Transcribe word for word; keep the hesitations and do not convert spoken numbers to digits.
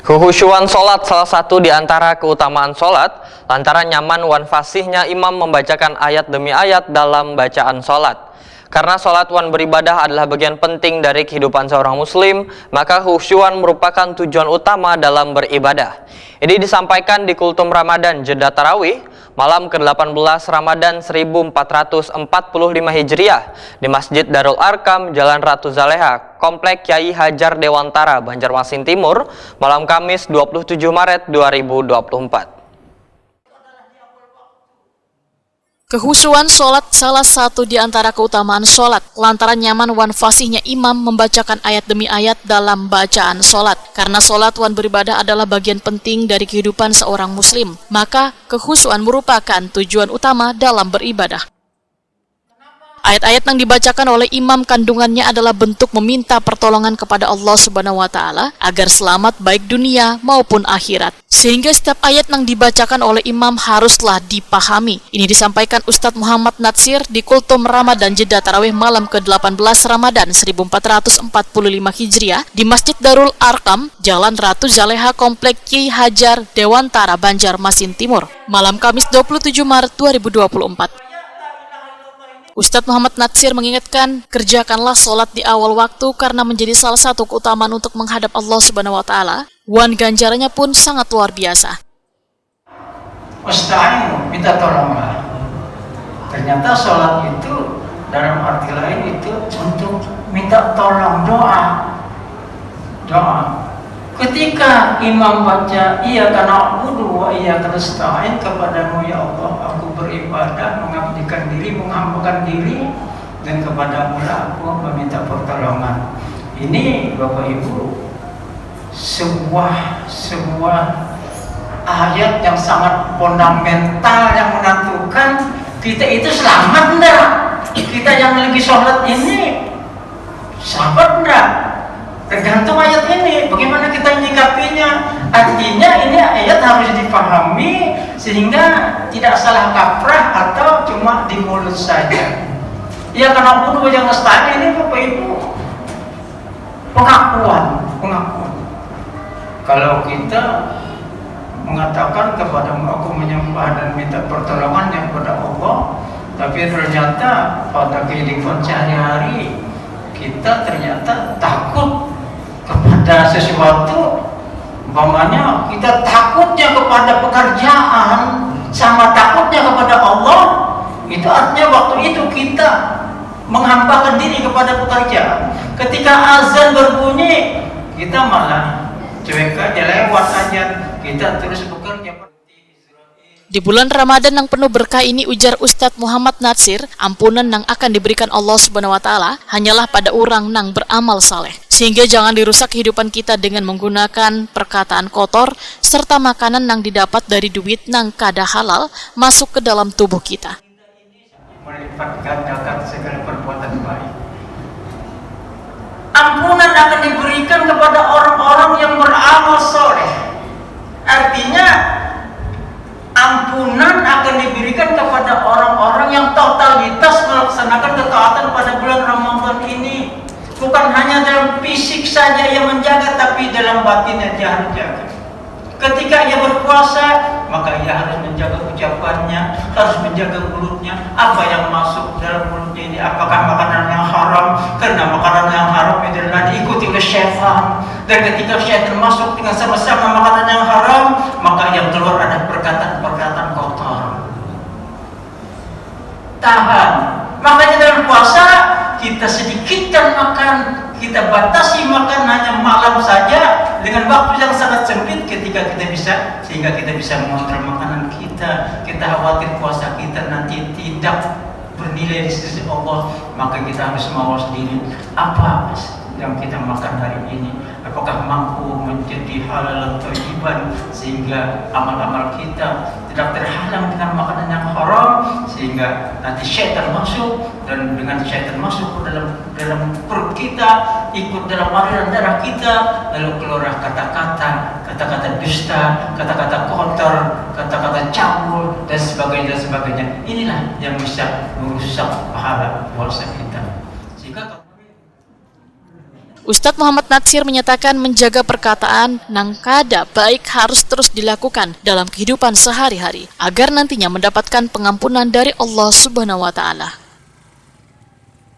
Kehusyuan salat salah satu di antara keutamaan salat, lantaran nyaman wan fasihnya imam membacakan ayat demi ayat dalam bacaan salat. Karena salat wan beribadah adalah bagian penting dari kehidupan seorang muslim, maka kehusyuan merupakan tujuan utama dalam beribadah. Ini disampaikan di Kultum Ramadan Jeddah Tarawih, malam kedelapan belas Ramadan seribu empat ratus empat puluh lima Hijriah di Masjid Darul Arkam, Jalan Ratu Zaleha, Komplek Kiai Hajar Dewantara, Banjarmasin Timur, malam Kamis dua puluh tujuh Maret dua ribu dua puluh empat. Kehusuan sholat salah satu di antara keutamaan sholat, lantaran nyaman wan fasihnya imam membacakan ayat demi ayat dalam bacaan sholat. Karena sholat wan beribadah adalah bagian penting dari kehidupan seorang muslim, maka kehusuan merupakan tujuan utama dalam beribadah. Ayat-ayat yang dibacakan oleh imam kandungannya adalah bentuk meminta pertolongan kepada Allah Subhanahu wa taala agar selamat baik dunia maupun akhirat. Sehingga setiap ayat yang dibacakan oleh imam haruslah dipahami. Ini disampaikan Ustadz Muhammad Natsir di Kultum Ramadan Jeddah Tarawih malam ke delapan belas Ramadan seribu empat ratus empat puluh lima Hijriah di Masjid Darul Arkam, Jalan Ratu Zaleha, Komplek Kiai Hajar Dewantara, Banjarmasin Timur, malam Kamis dua puluh tujuh Maret dua ribu dua puluh empat. Ustadz Muhammad Natsir mengingatkan, kerjakanlah sholat di awal waktu karena menjadi salah satu keutamaan untuk menghadap Allah Subhanahu wa Taala. Wan ganjarannya pun sangat luar biasa. Wasta'inu, minta tolonglah. Ternyata sholat itu dalam arti lain itu untuk minta tolong, doa. Doa. Ketika imam baca, "Iyyaka na'budu wa iyyaka nasta'in," kepadamu ya Allah aku beribadah, mengabdikan diri, menghambakan diri, dan kepadamulah aku meminta pertolongan. Ini Bapak Ibu, sebuah sebuah ayat yang sangat fundamental yang menentukan kita itu selamat enggak. Kita yang lagi sholat ini selamat enggak? Tergantung ayat ini, bagaimana kita menyikapinya. Artinya ini ayat harus dipahami sehingga tidak salah kaprah atau cuma di mulut saja. Ya karena bunuh yang nasta'in ini Bapak Ibu pengakuan, pengakuan. Kalau kita mengatakan kepada aku menyembah dan minta pertolongan yang kepada Allah, tapi ternyata pada kehidupan sehari-hari kita ternyata takut kepada sesuatu, umpamanya kita takutnya kepada pekerjaan sama takutnya kepada Allah, itu artinya waktu itu kita menghambakan diri kepada pekerjaan. Ketika azan berbunyi, kita malah cuek aja, lewat aja, kita terus bekerja. Di bulan Ramadan yang penuh berkah ini, ujar Ustadz Muhammad Natsir, ampunan yang akan diberikan Allah Subhanahu wa Ta'ala hanyalah pada orang nang beramal saleh. Sehingga jangan dirusak kehidupan kita dengan menggunakan perkataan kotor serta makanan yang didapat dari duit nang kada halal masuk ke dalam tubuh kita. Melipat gandakan segala perbuatan baik. Ampunan akan diberikan kepada orang-orang yang beramal soleh. Artinya, ampunan akan diberikan kepada orang-orang yang totalitas melaksanakan ketaatan pada bulan Ramadan ini. Bukan hanya dalam fisik saja ia menjaga, tapi dalam batinnya dia harus jaga. Ketika ia berpuasa, maka ia harus menjaga ucapannya, harus menjaga mulutnya. Apa yang masuk dalam mulutnya ini? Apakah makanan yang haram? Karena makanan yang haram itu adalah diikuti oleh syaitan. Dan ketika syaitan masuk dengan sama-sama makanan yang haram, maka yang keluar ada perkataan-perkataan kotor. Tahan. Makanya dalam puasa kita sedikitkan makan, kita batasi makan hanya malam saja dengan waktu yang sangat sempit ketika kita bisa, sehingga kita bisa mengontrol makanan kita. Kita khawatir puasa kita nanti tidak bernilai di sisi Allah, maka kita harus mawas diri. Apa yang kita makan hari ini? Apakah mampu menjadi halalan thayyiban sehingga amal-amal kita tidak terhalang dengan makanan yang haram, sehingga nanti syaitan masuk, dan dengan syaitan masuk ke dalam dalam perut kita, ikut dalam aliran darah kita, lalu keluar kata-kata, kata-kata dusta, kata-kata kotor, kata-kata cabul, dan sebagainya, dan sebagainya. Inilah yang bisa merusak pahala puasa kita. Sehingga Ustadz Muhammad Natsir menyatakan menjaga perkataan nang kada baik harus terus dilakukan dalam kehidupan sehari-hari agar nantinya mendapatkan pengampunan dari Allah Subhanahu wa Ta'ala.